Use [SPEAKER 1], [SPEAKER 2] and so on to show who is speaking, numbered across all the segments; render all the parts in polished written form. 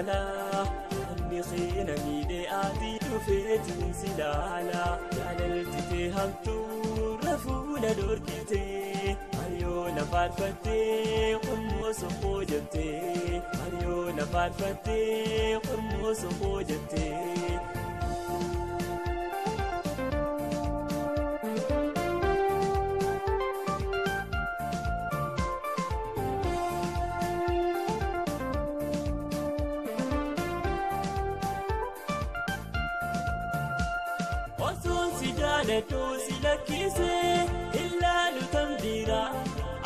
[SPEAKER 1] halaala Anni keena miidhee adii dhufeetiin si laala Jaalaltitee hamtuu rafuu na dhorkitee Maryoo na faarfattee qormoo soqoo jettee Maryoo na faarfattee qormoo soqoo jettee. Osoon si jaaladhu si lakkisee ilaalu tambiira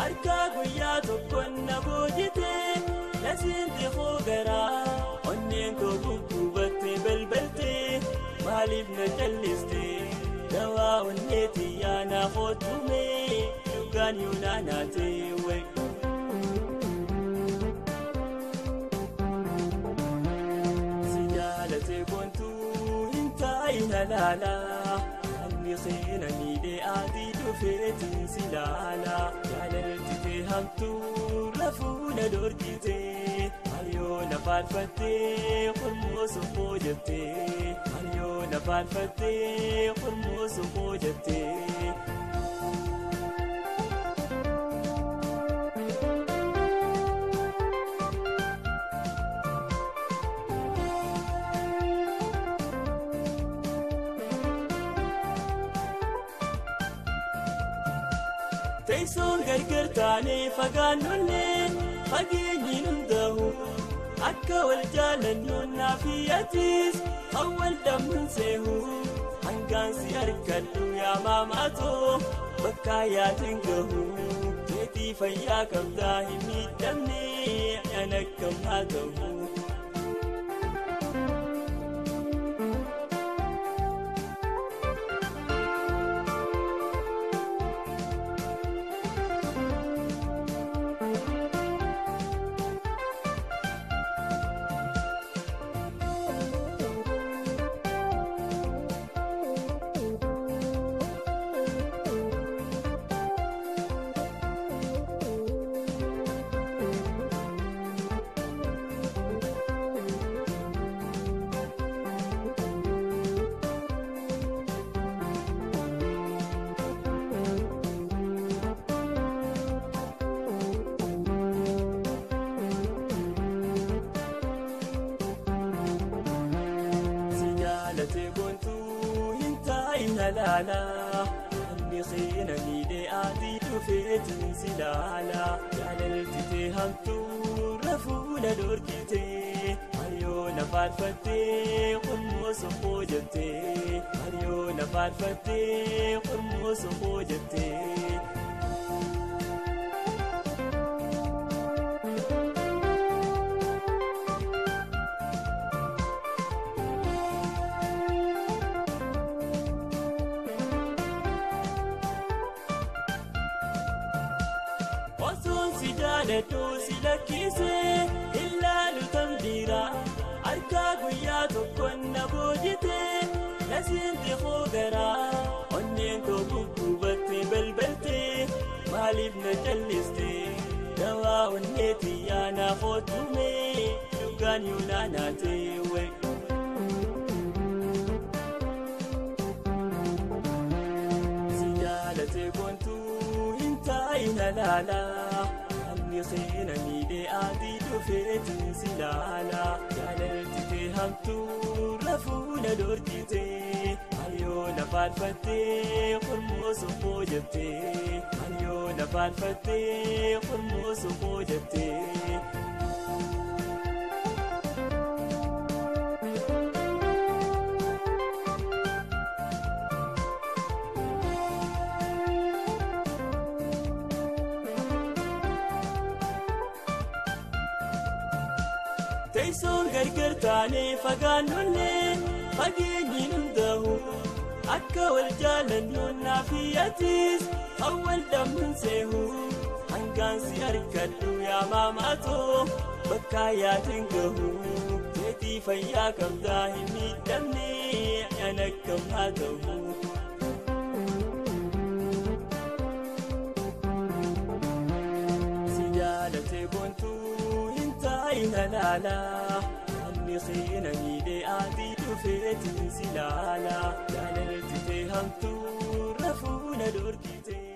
[SPEAKER 1] harkaa guyyaa tokkoon na boojitee nasiinti hoogaraa onneen koo guggubattee balbaltee maaliif na callistee dawaa onneetii yaanaa hootumee dhugaan yoonaa naatee wayi. Si jaalatee boontuu hin taayin halaala Anni keena miidhee adii dhufeetiin si laala Jaalaltitee hamtuu rafuu na dhorkitee Maryoo na faarfattee qormoo soqoo jettee Maryoo na faarfattee qormoo soqoo jettee. Teessoon gargar taanee fagaannollee fageenyi hundaa'u akka wal jaalannu naaf atis kan wal dhabnuun seehu hangaan si argadhu yaa maamaatoo bakka yaatiin gahu keetii fayyaa qabdaa hin miidhamne an akkam haa ta'u. Si jaalatee boontuu hin taayin halaala Anni keena miidhee adii dhufeetiin si laala Jaalaltitee hamtuu rafuu na dhorkitee Maryoo na faarfattee qormoo soqoo jettee Maryoo na faarfattee qormoo soqoo jettee. Osoon si jaaladhu si lakkisee ilaalu tambiira harkaa guyyaa tokkoon na boojitee nasiinti hoogaraa onneen koo guggubattee balbaltee maaliif na callistee dawaa onneetii yaanaa hootumee dhugaan yoonaa naatee wayi. Si jaalatee boontuu hin taayin halaala Anni keena miidhee adii dhufeetiin si laala Jaalaltitee hamtuu rafuu na dhorkitee Maryoo na faarfattee qormoo soqoo jettee Maryoo na faarfattee qormoo soqoo jettee. Teessoon gargar taanee fagaannollee fageenyi hundaa'u akka wal jaalannu naaf atis kan wal dhabnuun seehu hangaan si argadhu yaa maamaatoo bakka yaatiin gahu keetii fayyaa qabdaa hin miidhamne an akkam haa ta'u. Si jaalatee boontuu hin taayin halaala Yaadni keena miidhee ati dhufeetiin si laala. Jaalalti tee hamtuu rafuu na dhorkite.